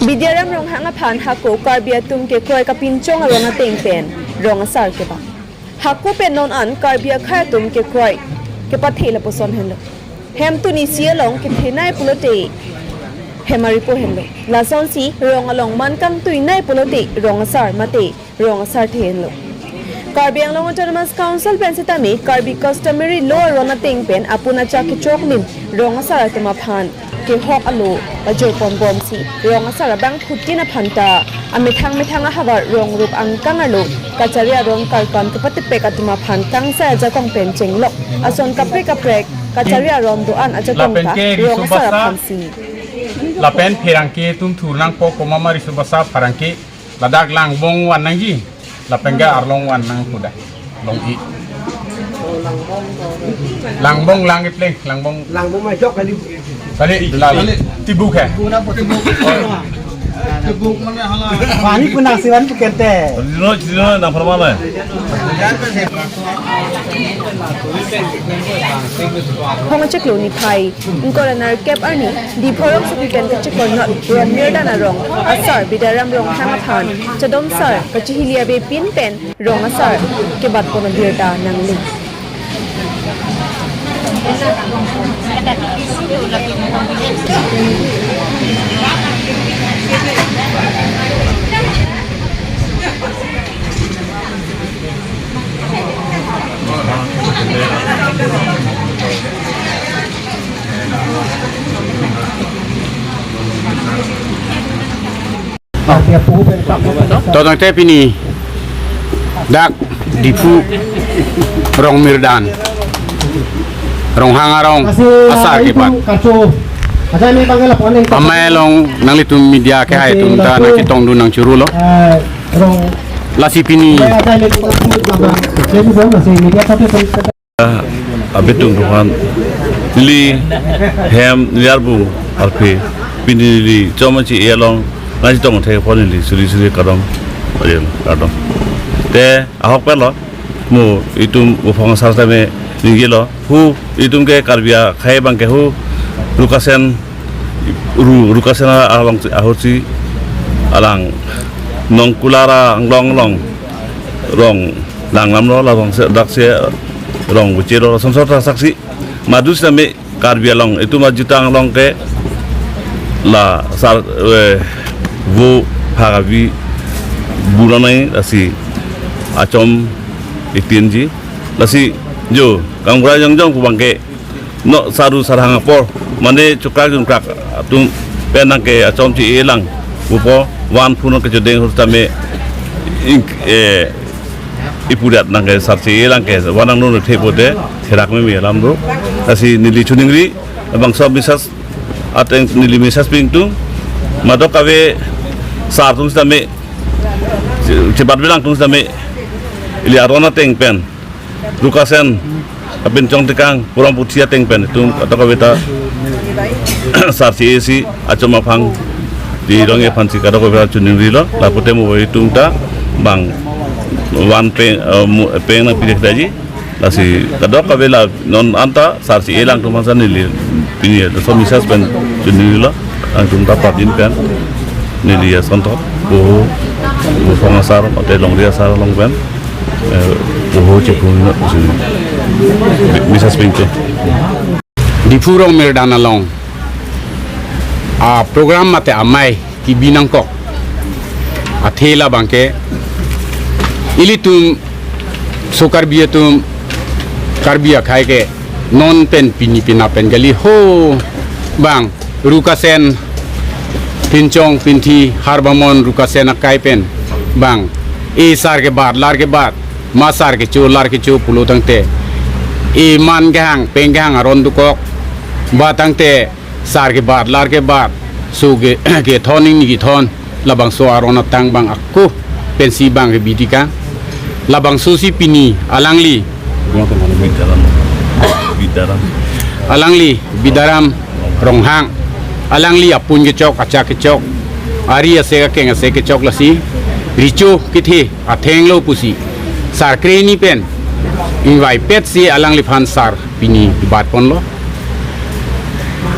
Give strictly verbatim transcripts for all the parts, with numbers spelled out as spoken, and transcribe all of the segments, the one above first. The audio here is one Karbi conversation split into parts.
Bidyaram Ronghang aphan hako Karbi atum kekroi kapinchong aron ateng pen rong asar kebat. Hako pen non an Karbi akhei atum kekroi kepathe lapuson henlo. Hem tuni isi along kethenei pulote hem aripo henlo. Lasonsi rong along man kangtuinei pulote rong asar mate rong asar the henlo. Karbi Anglong Autonomous Council pen sitame Karbi customary law aron ateng pen apun achak kechok lim rong asar atum aphan kehok alo pajoi ponbomsi rong asar abangphutin aphan ta amethang methang ahavar rong rup angkang arlo kachari aron karkam kepatipek atum aphan kangsai ajakong pen chenglok ason kaprek kaprek kachari aron do-an ajakong ta rong asar aphansi. Lapen pherangke atum thur nangpo, komat ma riso basa pherangke ladak Langbong van nangji, lapen ke Arlong van nang pu da. Long i. Langbong lang ipleng, Langbong. Langbong ma jok kali. Kali, kali. Tibuk he. Tibuk mane hala. Pani pun nang siwan pu kente. Dino, dino, nang pharman le. Phongchiklo niphai ingkoi ra nerkep arni Diphu rongsopi pen kachikor not Rongmirdan arong asar Bidyaram Ronghang aphan chadom sar kachihili avepin pen rong asar kebat pon abirta nangli. To tangte pini dak Diphu Rongmirdan Ronghang arong asar kebat. Amei along nanglitum media kehai atum ta nangchetongdun nangchuru lo. Lasi pini abitum tuhan neli hem neli arbu arphe pini neli chom achi e along nangchetong thek apot neli suri suri kardom. Kardom. Te ahok pen lo mo itum uphong asar tame ninggilo. Hu itum ke Karbi akhei abang ke hu Rukasen, Ru, Rukasen along ahorsi alang Nongkular anglong along rong langlam lo, labang se dak se rong buche lo, lasonso ta saksi. Madu sitame Karbi along itum ajutang along ke la sar, eh, vo phagavi bulanai asi achom itin ji lasi jo kangbura jongjong pu abang ke no saru sarhang apor mane chukrak jungkrak atum pen nang ke achom chi elang upo van phun ke jodeng hur tame ing, eh, ipurat nang ke sar chi elang ke van nang nun the pote therak meme alam do. Lasi neli choningri bangso message ateng neli message ping tung madok kave sar tung sitame chebat bilang tung sitame ili aron ateng pen Rukasen apinchong tekang puram puthi ateng pen itum kata kaveta sar si esi achom aphang di rong aphan si kata kaveta choningri lo lapu te mo itum ta bang van peng, eh, mu-, peng nangpi dek daji lasi kadokave la non anta sar si elang tum hansan neli pini laso message pen choningri lo. Nangtum ta pardin pen neli asonthot bo bo phong asar mate longri asar along pen, eh, bo chephung na usun message pen ke. Diphu Rongmirdan along a program mate amei kebi nangkok athe labang ke ilitum so Karbi atum Karbi akhei ke non pen pini pina pen kali ho bang Rukasen pinchong pinthi harbamon Rukasen akai pen bang e sar kebat lar kebat ma sar kecho lar kecho pulo tangte e man kehang peng kehang aron dokok ba tangte sar kebat lar kebat so ke kethon ingni kethon labangso aron atang bang ako pensi bang ke bidika labangso si pini alangli Bidyaram. Bidyaram. Alangli Bidyaram Ronghang alangli apun kechok achak kechok ari ase akeng ase kechok lasi recho kethe athenglo pusi sar kreni pen ingvaipet si alangliphan sar pini bat ponlo.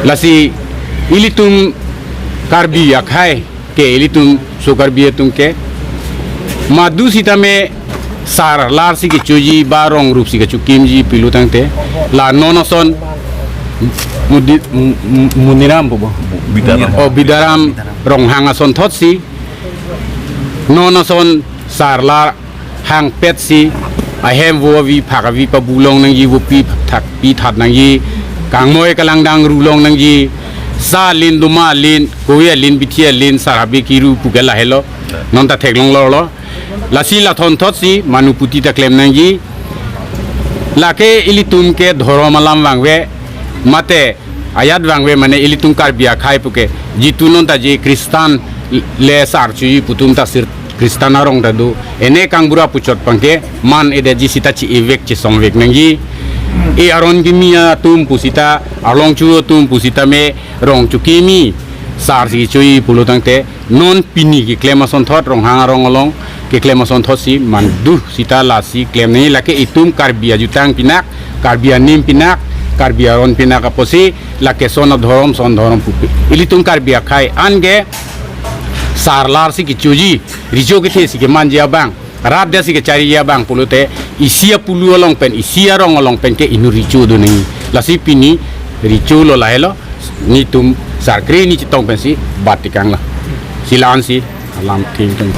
Lasi ilitum Karbi akhei Ke ilitum so Karbi atum ke madu sitame sar lar si kechoji ba rong rup si kechokimji pulo tangte, la non ason Mudi-, M-, M-, Muniram po bo? Bidaram. Oh, Bidaram Ronghang asonthot si non ason sar lar hangpet si ahem vo avi phak avi pabu long nangji, vopi thak pi that nangji, kangmoi kalangdang ru long nangji, sa lin duma lin, kove alin, bithi alin, sar habe kiru pu ke lahelo. Non ta theklong lorlo. Lasi lathonthot si manu puti ta klem nangji. Lake ilitum ke dhorom alam vangve, mate ajat vangve, mane ilitum Karbi akhei pu ke, jitu non ta je Kristan le sar choji pu atum ta sir Kristan arong ta do. Ene kangbura puchot pangke man edetji sita chi-evek chisongvek nangji. E aron kimi atum pu sita, arlong chu atum pu sitame rong chokimi sar si choji pulo tangte, non pini keklem asonthot, Ronghang arong along keklem asonthot si madu sita lasi klem nangji. Lake itum Karbi ajutang pinak, Karbi anim pinak, Karbi aron pinak apotsi, lake son adhorom, son dhorom pupe. Ilitum Karbi akhei an ke sar lar si kechoji, recho kethe si kemanji abang, rat det si kechariji abang pulote, isi apulu along pen, isi arong along pen ke inut recho do nangji. Lasi pini recho lo lahelo, netum sar kre-hini chetong pensi bat tekanglo. Si la-an si alam thengtong.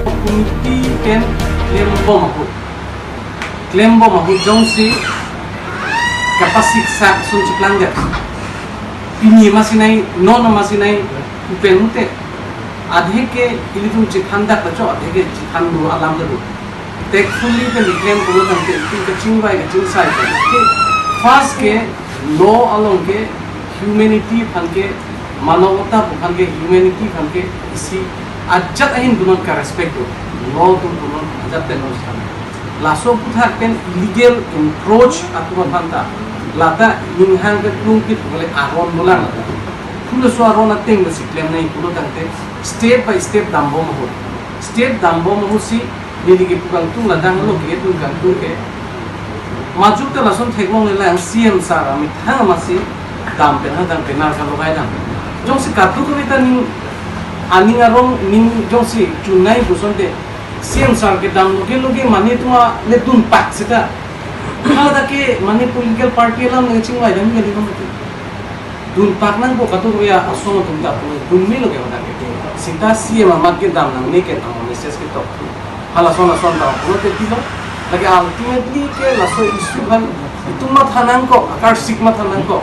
Committee pen klembom ahut, klembom ahut jongsi kapasik sak sun chiklang det. Pini masi nai, non masi nai, upen mute. Adhe ke ilitum chithan dak lacho, adhe ke chithan dolo alam kedo. Tactfully pen iklem pulo tangte, itum kachingvai kachingsai ke. First ke, law along ke, humanity aphan ke, manavta aphan ke, humanity aphan ke, isi ajat ahin punon ka respect do. Law atum punon ajat pen non sitame. Laso aphuthak pen illegal encroach atum aphan ta, lata ninghang ke klung pit kole aron dolang lata. Pulo so aron ateng besi klem nai pulo tangte step by step dambom ahut. Step dambom ahut si neli kepu kangtung ladak lo ke tung kangtung ke. Majut ta lason theklong le lang C M sir amethang masi dam pen ha dam pen nar kalo kai dam. Jongsi katu kami ta ning aning arong ning jongsi chunai pusonte C M sir kedam loge loge mane atum le dunpak seta. Hala ta ke mane political party alam nangchingvai dam kali mati. Dunpak nangpo katu ya asong atum ta pu dun me loge hala ta ke. Seta C M amat kedam nangne ke tang message ketok. Hala son ason ta pulote pilo. Lake ultimately ke laso issue aphan itum matha nangkok, akarsik matha nangkok.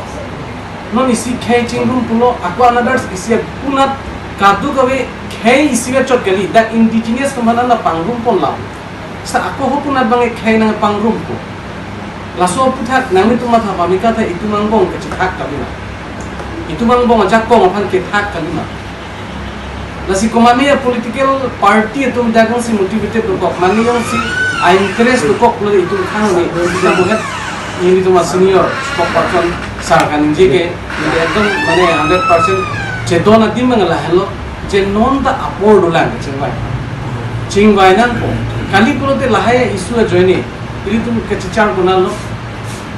Non isi khei chingrum pulo, ako another isi akunat kadokave khei isi achot kali, dak indigenous atum aphan la pangrum pon lam. Sa ako ho kunat bang khei nangpangrum po. Laso aphuthak nanglitum matha pamika ta itum angbong kachethak kali ma. Itum angbong ajakong aphan kethak kali ma. Lasi komane a political party atum dak jongsi motivated dokok, mane jongsi a interest dokok pulo itum khang ni, kita buhet nelitum a senior spokesperson sir kaningje ke, neli ekdom mane hundred percent chedon adim bang lahelo, je non ta apor dolang chingvai. Chingvai nangpo. Kali pulote lahai issue ajoine, ilitum kachichar konatlo,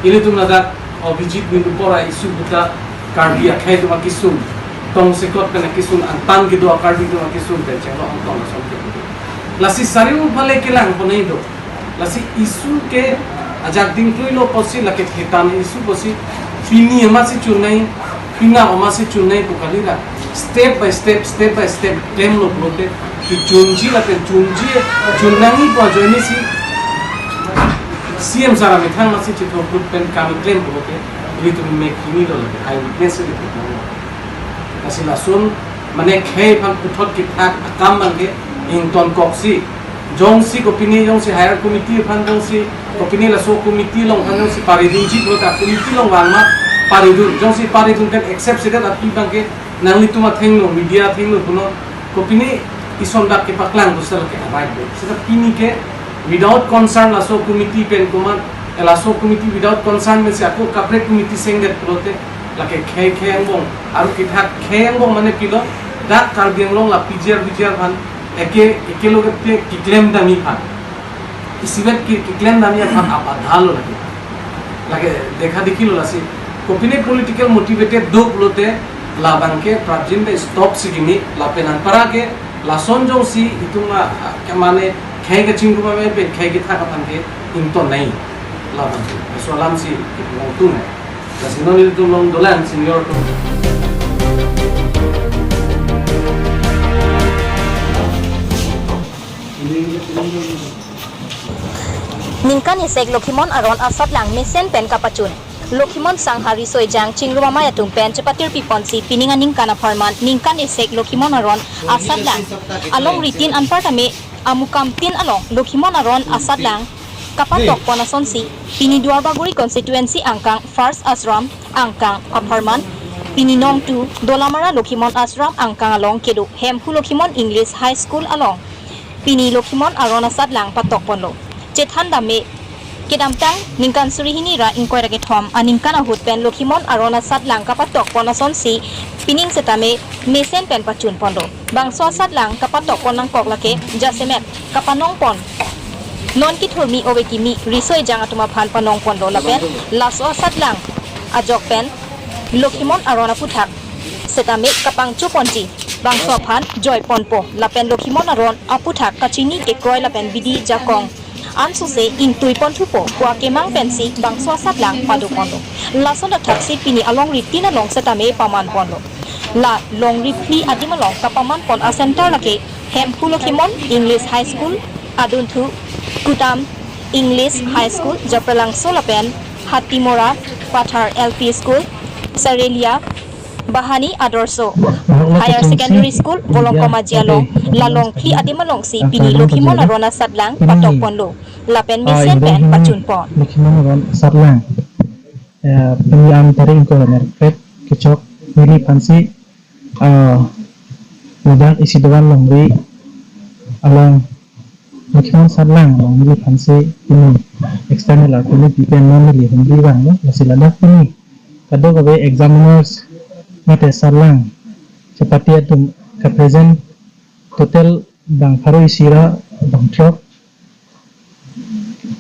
ilitum ladak Abhijit Menu apor a issue buta Karbi akhei atum akesung, tongsekot pen akesung, angtan kedo a Karbi atum akesung pen chenglo angtong ason ke. Lasi sariu phale kelang ponai do. Lasi issue ke ajak dingklui lo pusi lake thetan issue pusi pini amatsi chunai, pina amatsi chunai pu kali ra. Step by step, step by step, klem lo pulote. Kechunji lake chunji, chun nangji pu ajoine si C M sir amethang amatsi chithurphut pen kami klem pulote. Ilitum mek hini lo lake, eyewitness ilitum lo. Lasi lason, mane khei aphan puthot kethak akam bang ke ington koksi. Jongsi kopine, jongsi higher committee aphan jongsi, kopine laso committee along aphan jongsi paridunji pulote committee along vang ma paridun. Jongsi paridun kan accept sedet api bang ke nanglitum athengno, media athengno puno. Kopine ison dak kepaklang dusel ke abai do. Seta pini ke without concern laso committee pen komat, eh, laso committee without concern pen si ako kaprek committee sengdet pulote lake khei khei angbong, aru kethak khei angbong mane pilo, dak Karbi Anglong la P G R V G R aphan eke, eke loge te keklem dami aphan. Isivet ke, keklem dami aphan abadal lo lake. Lake dekha dekhi lo lasi. Kopine political motivated do pulote Labang ke prapjin pen stop si kimi, lapen anparke lason jongsi itum a, a, ke mane khei kachingrum ave pen khei kethak aphan ke ingtonnei. Labang ke laso alam si itum longtung hai. Lasi non itum along dolang senior atum. Ningkan isek Lokhimon Aron asatlang mesen pen kapachun. Lokhimon Sangha Riso Ejang Chingrum Amei atum pen chepatirpi ponsi pining aningkan apharman ningkan isek Lokhimon Aron asatlang alongritin anparta me amukamtin along Lokhimon Aron asatlang kapatok pon asonsi pini Duarbagori constituency angkang First Ashram angkang apharman pini nongtu Dolamara Lokhimon Ashram angkang along kedo Hemphu Lokhimon English High School along pini Lokhimon Aron asatlang patok ponlo. Chethan dam me, kedamtang ningkan suri hini ra ingkoi ra kethom aningkan ahut pen Lokhimon Aron asatlang kapatok pon asonsi pining setame mesen pen pachun ponlo. Bangso asatlang kapatok pon nangkok lake jasemet kapanong pon. Non kethurmi ove kimi riso ejang atum aphan panong ponlo lapen laso asatlang ajok pen Lokhimon Aron aputhak setame kapangcho ponji bangso aphan joi ponpo lapen Lokhimon Aron aputhak kachini kekroi lapen bidi jakong ansose ingtui pon thupo pu akemang pensi bangso asatlang pado ponlo. Lason athaksi pini alongritin along setame paman ponlo. La longri phli adim along kapaman pon a-center lake Hemphu Lokhimon English High School, adunthu Kutam English High School, Japralangso lapen Hatimora Pathar L P School, Sarelia Bahani Adorsho Higher Secondary School, Volongkom Aji along, la longphli adim alongsi pini Lokhimon Aron asatlang patok ponlo. Lapen mesen pen pachun pon. Lokhimon Aron asatlang. Eh, pini an tarik ingkoi ra nerkep kechok neli aphansi, ah, ladak isi dovan longri along Lokhimon asatlang along neli aphansi pini external artuli pipen non neli humri vanglo, lasi ladak pini kadokave examiners mate asatlang chepate atum kapresent total bang pharo isi ra bang throk.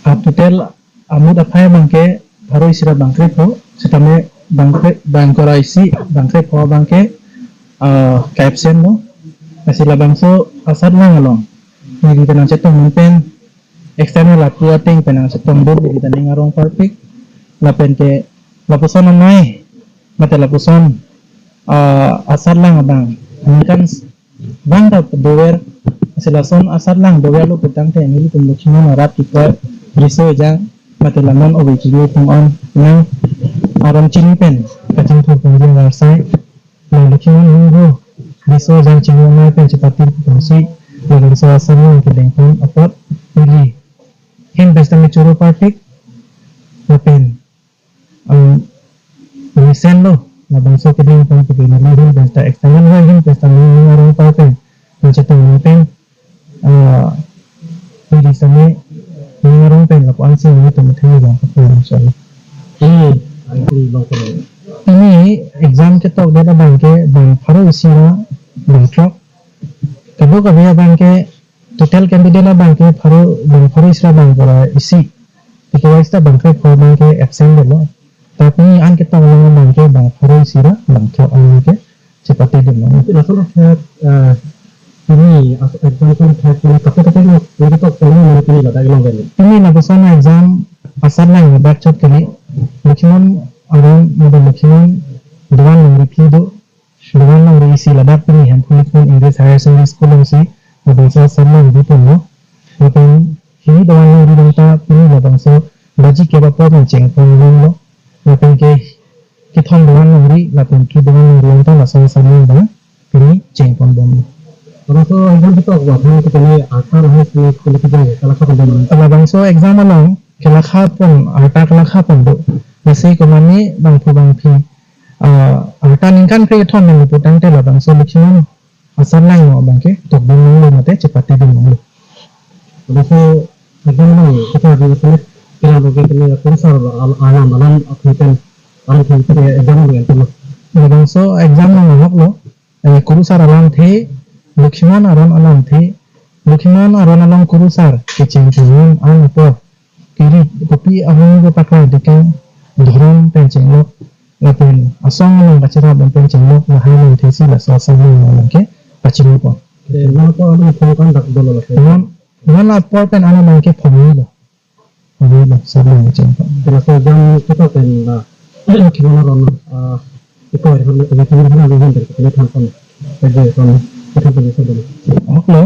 A total amut aphai abangke pharo isi ra bang krepho, setame bang kre, bang ingkoi ra isi, bang krepho abangke, ah, ka-absent lo. Lasi labangso asatlang along neli ta nangchetong dun pen external apu ateng pen nangchetong dun, neli ta ning arong parpik. Lapen ke lapuson amei mate lapuson, ah, asatlang abang ningkan s-, bang ta dover, lasi lason asatlang doverlo putangte nelitum Lokhimon arat kekroi riso ejang mate la non ove kimi atum an nang aron chini pen kachingthur ponji avarsai la Lokhimon Hemphu Riso Ejang Chingrum Amei pen chepatir ponsi labangso asatlang kedeng pon apot neli ahin pen setame choro parpik lapen, um, mesen lo labangso kedeng pon pu neli ahin pen seta external ho ahin pen seta ning arong parpik nangchetong dun pen, ah, neli setame ning arong pen lapu-an si nelitum atheng abang kapon solo. Ini, ini bang ko. Pini exam ketok det abangke bang pharo isi ra bang throk. Kadokave abangke total candidate abangke pharo, bang pharo isi ra bang ingkoi ra isi. Tiki wise ta bang krepho abangke absent lo. Tapi an ketok along abangke bang pharo isi ra bang throk abangke chepate dun lo. Lason athak, eh, pini as-, exam ason athak pini kaprek kaprek lo, pini ketok pon lo, pini ladak along kali. Pini lapuson exam asatlang ladak chot kali. Lokhimon Aron, mate Lokhimon dovan longri phli do. Dovan longri isi ladak pini Hemphu Lokhimon English Higher Secondary School alongsi labangso asatlang bi ponlo. Lapen hini dovan longri along ta pini labangso baji kep apor nangcheng pon bomlo. Lapen ke kethom dovan longri lapen ke dovan longri along ta laso asatlang abang pini cheng pon bomlo. Labangso exam ketok aphan ke pini arta lahai si school kejang kalakha pon bomlo. Labangso exam along kalakha pon, arta kalakha pon do. Lasi komane bangphu bangphi, ah, arta ningkan kre kethom nangli putangte labangso Lokhimon asatlang along abangke tokdun longlo mate chepate dun longlo. Laso exam along kita di sini pila loge kini kurusar al-, alam alam akhritan alam akhritan exam along yang tama. Labangso exam along ahok lo, eh, kurusar alamthe, Lokhimon Aron alamthe, Lokhimon Aron along kurusar kecheng kejun an apor kiri kopi ahormu pakla dekang dhorom pen chenglok Lapen asong along kachirap pen chenglok lahai nangthesi laso asatlang along ke pachini pon. Te non apor along phone contact dolo lake. Non, non apor pen ano nang ke phone lo. Phone lo, asatlang cheng pon. Te laso jam kita pen la, kemana ron, ah, iko hari hari kami kami hana lo henter kami than pon. Pede ron, kita pon sa dolo. Hok lo.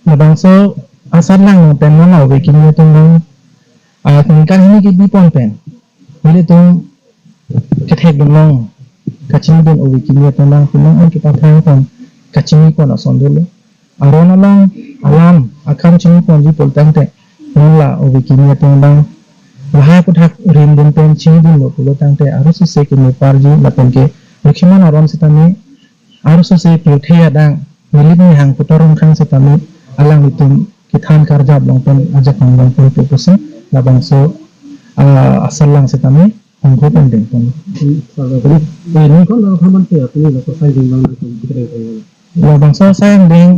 Labangso asatlang pen non ove kimi atum abang, ah, ningkan hini kebi pon pen, nelitum kethek dun long, kachini dun ove kimi atum abang, pinang an kita thang pon, kachini pon ason dolo. Aron along alam akam chini ponji pulotangte, non la ove kimi atum abang lahai aphuthak rim dun pen chini dunlo pulotangte, arosose kemeparji lapen ke rikhiman aron setame, arosose pirthe adang, nilip nihang putar rongkhang setame, alanglitum kethan karjap long pen ajakong long pen pu pusi labangso, ah, asatlang setame hongkho pen deng pon. Hmm, salah. Jadi, eh, ningkan lo aphan man ke, apni laso asai deng abang itu kita deng pon. Labangso asai deng,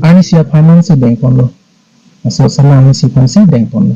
arnisi aphan man si deng ponlo. Laso asatlang arnisi aphan si deng ponlo.